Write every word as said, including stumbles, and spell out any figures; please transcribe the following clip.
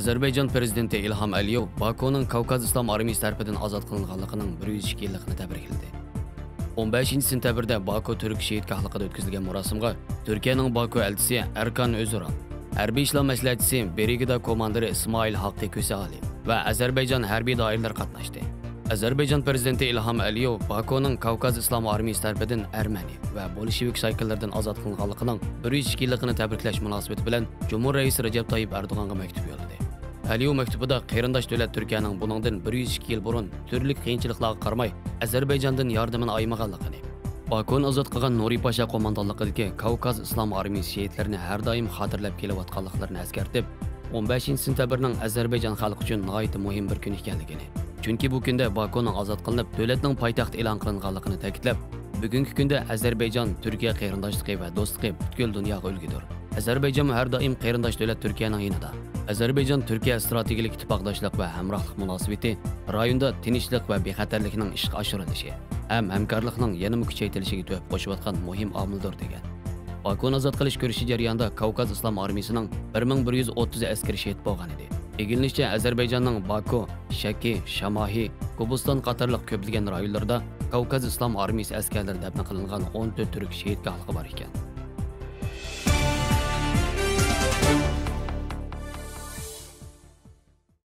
ئەزەربەيجان پىرېزىدېنتى ئىلھام ئەلىيېۋ باكۇنىڭ كاۋكاز ئىسلام ئارمىيىسى تەرىپىدىن ئازاد قىلىنغانلىقىنىڭ بىر يۈز ئىككى يىللىقىنى تەبرىكلىدى. ئون بەشىنچى سېنتەبىردە باكۇ تۈرك شېھىتگاھلىقىدا ئۆتكۈزۈلگەن مۇراسىمغا تۈركىيەنىڭ باكۇ ئەلچىسى ئەركان ئۆزۈرال، ھەربىي ئىشلار مەسلىھەتچىسى، برىگادا كوماندىرى ئىسمائىل ھاققى كۆسەئالى ۋە ئەزەربەيجان ھەربىي دائىرىلىرى قاتناشتى. ئەزەربەيجان پىرېزىدېنتى ئىلھام ئەلىيېۋ باكۇنىڭ كاۋكاز ئىسلام ئارمىيىسى تەرىپىدىن ئەرمەنىي ۋە بولشېۋىك شايكىلىرىدىن ئازاد قىلىنغانلىقىنىڭ بىر يۈز ئىككى يىللىقىنى تەبرىكلەش مۇناسىۋىتى بىلەن جۇمھۇر رەئىسى رەجەپ تايىپ ئەردوغانغا مەكتۇپ يوللىدى. ئەلىيېۋ مەكتۇبىدا قېرىنداش دۆلەت تۈركىيەنىڭ بۇنىڭدىن بىر يۈز ئىككى يىل بۇرۇن تۈرلۈك قىيىنچىلىقلارغا قارىماي، ئەزەربەيجاندىن ياردىمىنى ئايىمىغانلىقىنى، باكۇنى ئازاد قىلغان نۇرى پاشا قوماندانلىقىدىكى كاۋكاز ئىسلام ئارمىيىسى شېھىتلىرىنى ھەر دائىم خاتىرىلەپ كېلىۋاتقانلىقلىرىنى ئەسكەرتىپ، ئون بەشىنچى سېنتەبىرنىڭ ئەزەربەيجان خەلقى ئۈچۈن ناھايىتى مۇھىم بىر كۈن ئىكەنلىكىنى، چۈنكى بۇ كۈندە باكۇنىڭ ئازاد قىلىنىپ، دۆلەتنىڭ پايتەختى ئېلان قىلىنغانلىقىنى تەكىتلەپ، بۈگۈنكى كۈندە ئەزەربەيجان، تۈركىيە قېرىنداشلىقى ۋە دوستلۇقى پۈتكۈل دۇنياغا ئۈلگىدۇر. ئەزەربەيجانمۇ ھەر دائىم قېرىنداش دۆلەت تۈركىيەنىڭ يېنىدا. ئەزەربەيجان تۈركىيە ئىستراتېگىيەلىك ئىتتىپاقداشلىق ۋە ھەمراھلىق مۇناسىۋىتى رايوندا تىنچلىق ۋە بىخەتەرلىكنىڭ ئىشقا ئاشۇرۇلۇشى ھەم ھەمكارلىقنىڭ يەنىمۇ كۈچەيتىلىشىگە تۆھپە قوشۇۋاتقان مۇھىم ئامىلدۇر، دېگەن. باكۇنى ئازاد قىلىش كۈرىشى جەريانىدا كاۋكاز ئىسلام ئارمىيىسىنىڭ بىر مىڭ بىر يۈز ئوتتۇز ئەسكىرى شېھىت بولغان ئىدى. ئىگىلىنىشىچە، ئەزەربەيجاننىڭ باكۇ، شەكى، شاماھى، گوبۇستان قاتارلىق كۆپلىگەن رايونلىرىدا كاۋكاز ئىسلام ئارمىيىسى ئەسكەرلىرى دەپنە قىلىنغان ئون تۆت تۈرك شېھىتگاھلىقى بار ئىكەن.